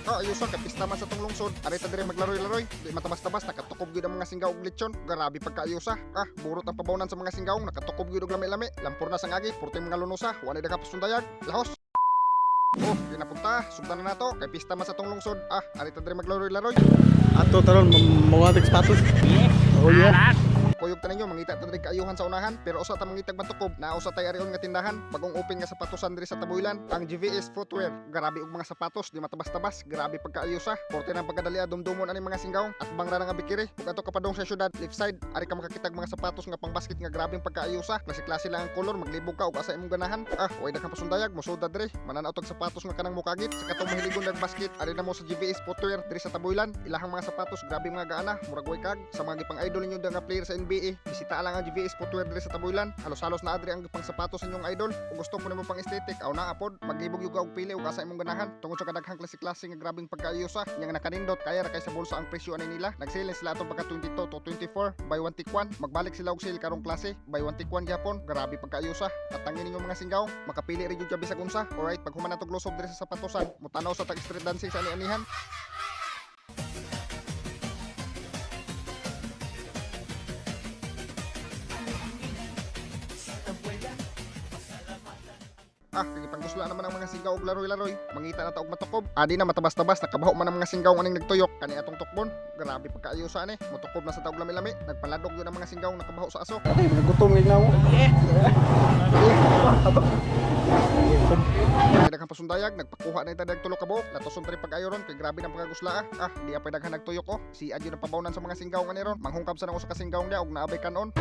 Ah, ayusa kay pista man sa tong lungsod. Ari ta diri maglaroy-laroy. Di matabas-tabas, nakatukob gyud ang mga singgaw og lechon. Grabe pagkaayusa. Ah, burot ang pabawnan sa mga singgaw, nakatukob gyud og lami-lami. Lampor na sang agi, purting mga lunusa, wala daghang pasundayag. Lahos. Oh, ginapunta, sugdan na nato kay pista man sa tong lungsod. Ah, ari ta diri maglaroy-laroy. Ato taron mga sapatos. Oh yeah. Kuyog ta ninyo, mangita ta diri kaayuhan sa unahan, pero usa ta mangitag matukob, naa usa tay arion nga tindahan, bagong open nga sapatosan diri sa Tabuilan, ang GVS Footwear. Grabe og mga sapatos, di matabas-tabas, grabe pagkaayusa. Porte ng pagkadali dumdumon ani mga singgaw, at bang ra nga bikiri. Ug ato kapadong sa syudad, left side, ari ka makakitag mga sapatos nga pang basket nga grabeng pagkaayusa. Klase-klase lang ang kolor, maglibog ka og asa imong ganahan. Ah, way daghang pasundayag, mosuda diri. Mananaw tag sapatos nga kanang mukagit sa katong mahiligon nag basket, ari na mo sa GVS Footwear diri sa Tabuilan. Ilahang mga sapatos grabe mga gaana, murag way kag sa mga gipang idol ninyo nga player sa NBA. Bisita lang ang GVS Footwear diri sa Tabuilan. Halos-halos na adri ang gipang sapatos sa inyong idol. Ug gusto po nimo pang aesthetic, aw na apod, maglibog yung og pili ug asa imong ganahan. Tungod sa kadaghang klase-klase nga grabeng pagkaayusa, nya nga nakanindot kaya ra kay sa bulsa ang presyo ani nila. Nag-sale sila atong pagka 22 to 24, buy 1 take 1. Magbalik sila og sale karong klase, buy 1 take 1 gyapon. Grabe pagkaayusa. At tangin ninyo mga singgaw, makapili ra gyud ka bisag unsa. Alright, pag human natog lusob diri sa sapatosan, mutanaw sa tag street dancing sa ani-anihan. Ah, kay panggusla naman ang mga singgaw og laroy-laroy. Mangita na ta og matukob. Adi na matabas-tabas, nakabaho man ang mga singgaw aning nagtuyok. Kani atong tukbon. Grabe pagkaayusa ani. Motukob na sa taog lami-lami. Nagpaladog yun ang mga singgaw nakabaho sa aso. Ay, nagutom gid na mo. Kay daghang pasundayag, nagpakuha na ita dag tulo ka buok. Latoson tari pag-ayo ron kay grabe ng pagkagusla ah. Ah, di apay daghan nagtuyok oh. Si adyo na pabawnan sa mga singgaw nga ni ron. Manghungkab sa nang usa ka singgaw niya og naabay kanon.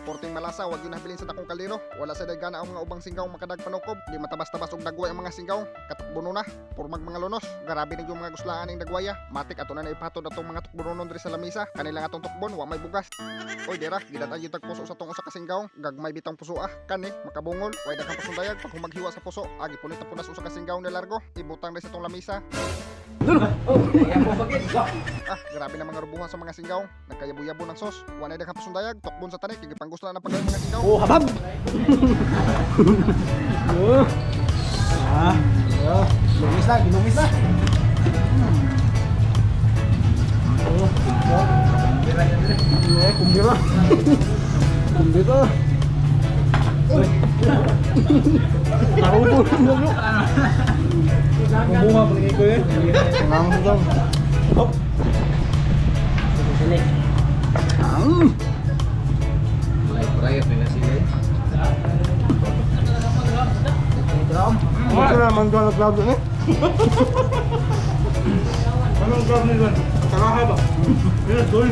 Porting malasa, wag yun nabilin sa dakong kaliro. Wala sa dagana ang mga ubang singgaw makadag panukob. Di matabas-tabas og dagway ang mga singgaw. Katukbono na, purmag mga lunos. Grabe na yung mga guslaan ning dagwaya. Matik ato na naipatod atong mga tukbononon diri sa lamisa. Kanila nga atong tukbon, wa may bugas. Oy dira, gidatan yung tagpuso sa tong usa ka singgaw. Gagmay bitang puso ah, kani makabungol. Way daghang pasundayag pag humaghiwa sa puso. Agi punit na punas usa ka singgaw na largo. Ibutang diri sa tong lamisa. Ah, grabe na mga rubuhan sa mga singgaw. Nagkayabo-yabo ng sos. Wa na daghang pasundayag, tukbon sa tanik, gipanggusto na ng pagkain mga singgaw. Oh, habab. Oh. Ah, oh. Lumis na, gilumis na. Oh, oh. Eh, kumbira. Kumbira. Narubo. Kumuha pa ko eh. Nang daw. Hop. Ang. Ano naman doon ang club eh? Anong club nila? Karaha ba? Yes, doon.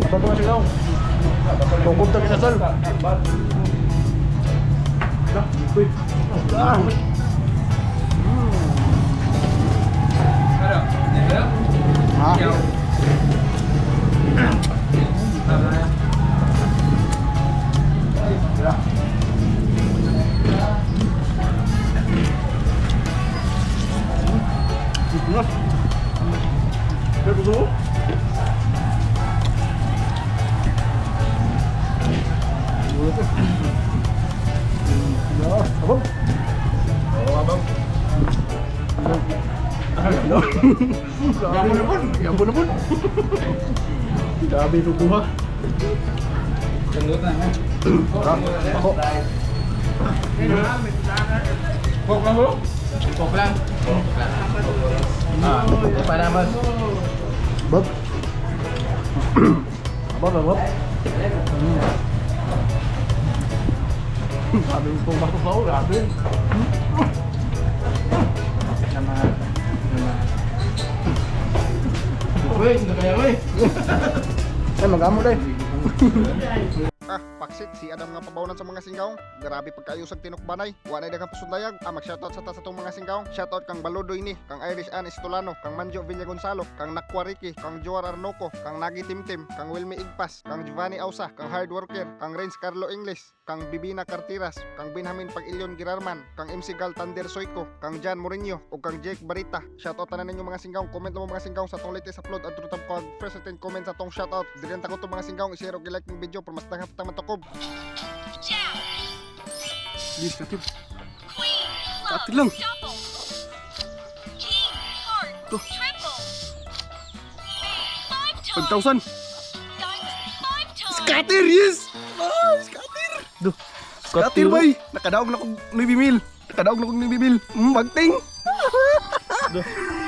Apa ba sila? Tungkol ta kinasal. Ah. Ah. Mas. Pero gusto mo? Ya, abang. Oo, abang. Yabo na po. Yabo na po. Grabe kukuha. Ako. Coke lang bro? Coke lang. Coke lang. Ah, pa naman. Bob. Abang, abang. Grabe yung pumasok sa grabe. Uy, hindi kaya uy. Ay, mag-amo dahil. Ah, paksit si Adam nga pabawnan sa mga singgaw. Grabe pagkaayusag tinukbanay. Wa na daghang pasundayag. Ah, mag-shoutout sa ta sa tong mga singgaw. Shoutout kang Balodoy ni, kang Irish Ann Estolano, kang Manjo Villa Gonzalo, kang Nakwa Ricky, kang Joar Arnoco, kang Nagi Timtim, kang Wilmy Igpas, kang Giovanni Ausa, kang Hard Worker, kang Renz Carlo Ingles, kang Bibina Cartiras, kang Benjamin Pag-ilyon Girarman, kang MC Gal Tander Soyko, kang Jan Mourinho, ug kang Jake Barita. Shoutout tanan ninyo mga singgaw. Comment mo mga singgaw sa tong latest upload at tutab ko ang first 10 comment sa tong shoutout. Dili ang takot mga singgaw, i-share ug i-like ng video para mas daghan pa tang matukob. Ciao. Yes, katib. Queen, club, Ate lang. Double. King, heart, triple. Spade, five times. 5,000. Diamond, five times. Scatter, yes! Ah, scatter! Do. Scatter, bay! Nakadaog na kong 9 mil. Nakadaog na kong 9 mil. Bagting! Do.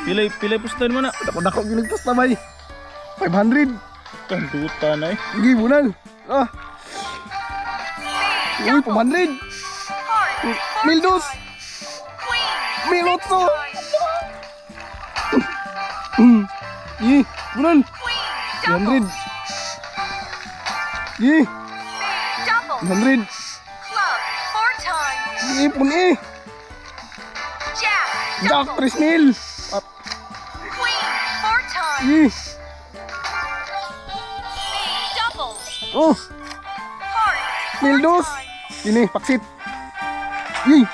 Pilay, pilay pustan mo na. Dako dako ginig na, bay. 500. Kanduta na eh. Sige, bunal. Ah. Uy, 400. Heart, four Mil dos. times. Queen, Mil six otso. times. Ye, bunal. Queen, double. 100. Ye, Spade, double. 100. Club, four times. Ye, pun eh. Jack, Jack, double. 3 mil. Up. Queen, four times. Ye. Spade, double. Oh, Heart, four mil dos. times. Ini, paksit. Ye.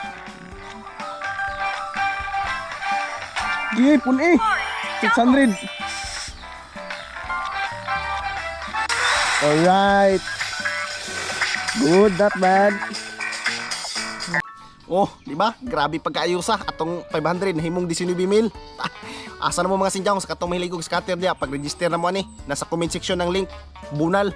Ye, pun eh. Heart, double. 600. Alright. Good, not bad. Oh, di ba? Grabe pagkaayusa atong 500 nahimong 19 mil. Asa na mo, mga sinjaw, sa katong mahilig og scatter diya, pag-register na mo ani. Nasa comment section ng link. Bunal.